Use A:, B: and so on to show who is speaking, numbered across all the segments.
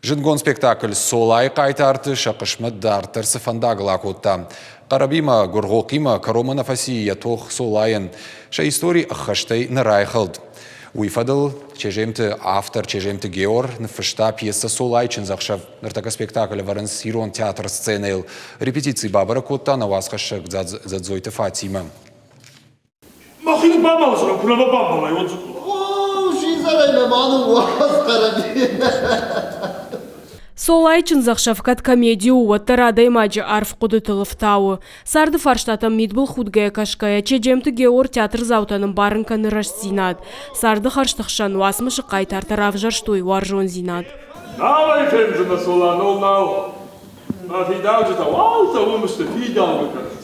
A: Зындгонд спектакль «Цолайы хъайтарты» сӕ хъысмӕт дарддӕр цы фӕндагыл акодта. Хъӕрӕбимӕ, Гуыргъохъимӕ кӕронмӕ нӕ фӕци йӕ тох Цолайӕн. Сӕ истори ӕххӕстӕй нӕ райхӕлд. Уый фӕдыл Чеземты автор Чеземты Геор ныффыста пьесӕ «Цолайы чындзӕхсӕв». Ныртӕккӕ спектакль ӕвӕрынц ирон театры сценӕйыл. Репетици бабӕрӕг кодта нӕ уацхӕссӕг Дзӕдзойты Фатимӕ.
B: Мӕхи бамӕлдзынӕн, куы нӕ мӕ бамбӕлай, уӕд.
C: О, сидзӕрӕй мӕ ма ныууадз, Хъӕрӕби.
D: Цолайы чындзӕхсӕв кӕд комеди у, уӕддӕр адӕймаджы арф хъуыдытыл ӕфтауы. Царды фарстатӕм мидбылхудгӕйӕ кӕсгӕйӕ, Чеджемты Геор театрдзаутӕн ӕмбарын кӕны рӕстдзинад. Царды хӕрзты хсӕн уацмысы хъайтартӕ равзӕрстой уарзондзинад.
B: Нал ӕй фендзынӕ, Цола, нол нал. Мӕ фидауджытӕ уалтӕ уым сты, фидаугӕ кӕнынц.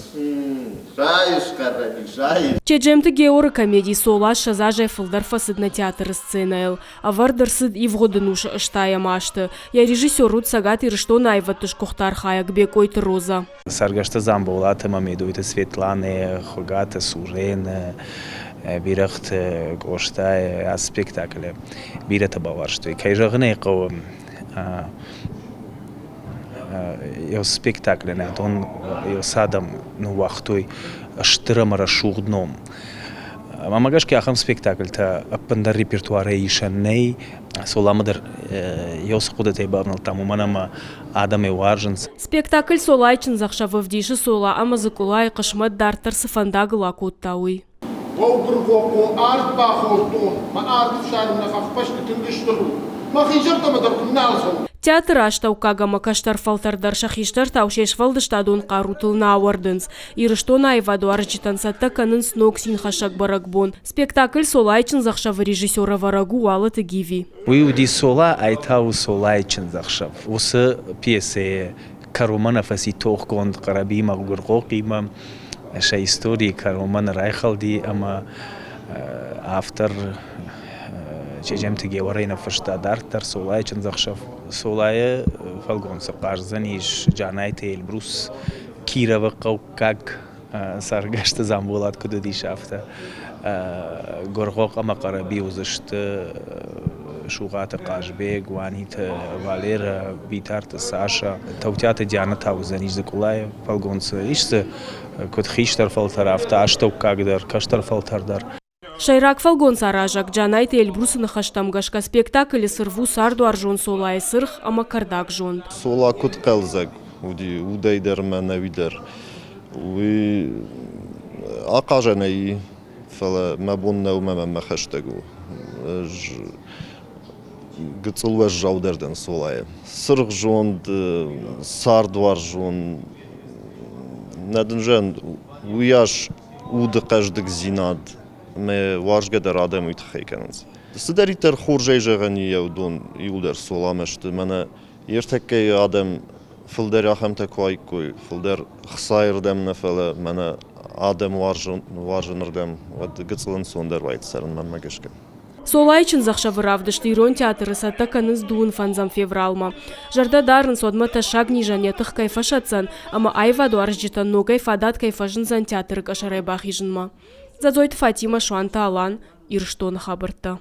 C: Сайыс, Хъӕрӕби, сайыс.
D: Чеджемты Георы комеди «Цола» 20 азӕй фылдӕр фӕцыд нӕ театры сценӕйыл. Ӕвӕрд ӕрцыд ивгъуыд ӕнусы ӕстайӕм азты. Йӕ режиссер уыд Цӕгат Ирыстоны аивӕдты сгуыхт архайӕг Бекъойты Розӕ.
E: Цӕргӕсты Дзамболат ӕмӕ Медойты Светланӕ, Хуыгаты Сурен, Бирӕгъты Къостайы ацы спектаклы бирӕтӕ бауарзтой. Кӕй зӕгъын ӕй хъӕуы, спектаклӕн адон цы адӕм ныууагътой стыр ӕмӕ рӕсугъд ном. Мӕнмӕ гӕсгӕ ахӕм спектакльтӕ ӕппындӕр репертуарӕй исӕн нӕй. Цоламӕ дӕр еу цы хъуыдытӕй бавнӕлдтам, уымӕн ӕмӕ адӕм ӕй уарзынц.
D: Спектакль «Цолайы чындзӕхсӕв» ӕвдисы Цола ӕмӕ Дзыкъулайы хъысмӕт дарддӕр цы фӕндагыл акодта, уый.
F: Гъоу, ард бахордтон, мӕ арды фсарм нӕ хӕхбӕсты тынг стыр у. Мӕхи зӕрдӕмӕ дӕр куыннӕ цӕуы.
D: Театры астӕуккаг ӕмӕ кӕстӕр фӕлтӕр дӕр сӕ хистӕртау се сфӕлдыстадон хъарутыл нӕ ауӕрдынц. Ирыстоны аивадуарзджытӕн цӕттӕ кӕнынц ног цинхӕссӕг бӕрӕгбон. Спектакль «Цолайы чындзӕхсӕв-ы режиссер-ӕвӕрӕг у Уалыты Гиви.
E: Уый уыди Цола, ай та у Цолайы чындзӕхсӕв. Уыцы пьесӕйы кӕронмӕ нӕ фӕци тохгонд Хъӕрӕбиимӕ Гуыргъохъимӕ. Сӕ историйы кӕронмӕ нӕ райхӕлди ӕмӕ автор Чеджемты Георӕй ныффыста дарддӕр Цолайы чындзӕхсӕв. Цолайы фӕлгонцы хъаздзӕнис Джанайты Эльбрус, Кировы хъӕуккаг Цӕргӕсты Дзамболат куыд уыдис, афтӕ. Гуыргъохъ ӕмӕ Хъӕрӕби уыдзысты Сугъаты Хъазбег, Уаниты Валерӕ, Битарты Саша. Таутиаты Дианӕ та уыдзӕнис Дзыкъулайы фӕлгонцы. Ис дзы куыд хистӕр фӕлтӕр, афтӕ астӕуккаг дӕр, кӕстӕр фӕлтӕр дӕр.
D: Сӕйраг фӕлгонцаразӕг Джанайты Эльбрусы ныхӕстӕм гӕсгӕ спектаклы цырв у цардуарзон Цолайы цыргъ ӕмӕ кӕрдӕг зонд.
G: Цола куыд хъӕлдзӕг уыди, удӕй дӕр ӕмӕ ӕнӕуи дӕр, уый ахъазӕнӕй, фӕлӕ мӕ бон нӕу ӕмӕ мӕ хӕстӕг у. Ӕз гыццыл уӕззаудӕр дӕн Цолайӕ. Цыргъзонд, цардуарзон, нӕ дын зӕгъын, уыйас уды хъӕздыгдзинад ӕмӕ уарзгӕ дӕр адӕм уый тыххӕй кӕнынц. Цыдӕриддӕр хорзӕй зӕгъӕн и, уыдон иуылдӕр Цоламӕ сты. Мӕнӕ ӕртӕккӕйы адӕм фылдӕр ахӕмтӕ куы уаиккой, фылдӕр хцайы рдӕм нӕ, фӕлӕ мӕнӕ адӕм уарзынырдӕм, уӕд гыццыл ӕнцондӕр уаид цӕрын мӕнмӕ гӕсгӕ.
D: Цолайы чындзӕхсӕвы равдыст Ирон театры цӕттӕ кӕнынц дыууын фӕндзӕм февралмӕ. Зӕрдӕ дарынц, уӕдмӕ тӕссаг низӕн йӕ тых кӕй фӕсӕтдзӕн ӕмӕ аивадуарзджытӕн ногӕй фадат кӕй фӕзындзӕн театры къӕсӕрӕй бахизынмӕ. Дзӕдзойты Фатимӕ, Суанты Алан, Ирыстоны хабӕрттӕ.